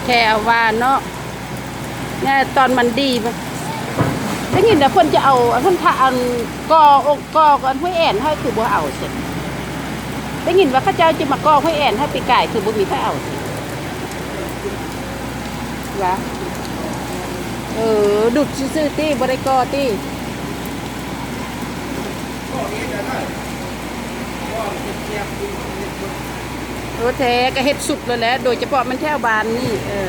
ແທ້ວ່າເນາະ ແນ່ ຕອນມັນດີ ໄດ້ຍິນວ່າເພິ່ນຈະເອົາ ເພິ່ນຖ້າອັນ ກໍ່ອົກ ກໍ່ອັນຫ້ວຍແອນໃຫ້ ຄືບໍ່ເອົາຊັ້ນ? ໄດ້ຍິນວ່າເຂົາເຈົ້າຈະມາກໍ່ຫ້ວຍແອນໃຫ້ປີກາຍ ຄືບໍ່ມີໃຜເອົາຊັ້ນ ວ່າ ເອີ ດຸດຊື່ໆ ຕິ ບໍ່ໄດ້ກໍ່ຕິ. ເອີ ແທ້ ກະເຮັດສຸດແລ້ວແຫຼະ ໂດຍສະເພາະແມ່ນແຖວບ້ານນີ້ ເອີ.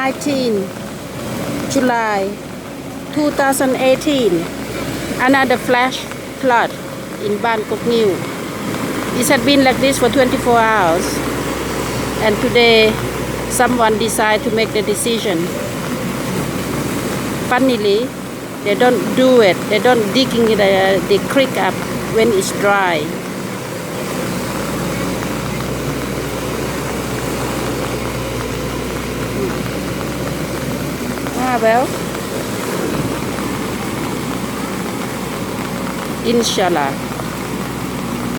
Nineteen July two thousand eighteen, another flash flood in Bangkok New. It had been like this for twenty-four hours, and today someone decide to make the decision. Funnily, they don't do it. They don't digging the, the creek up when it's dry. Ah, well, inshallah.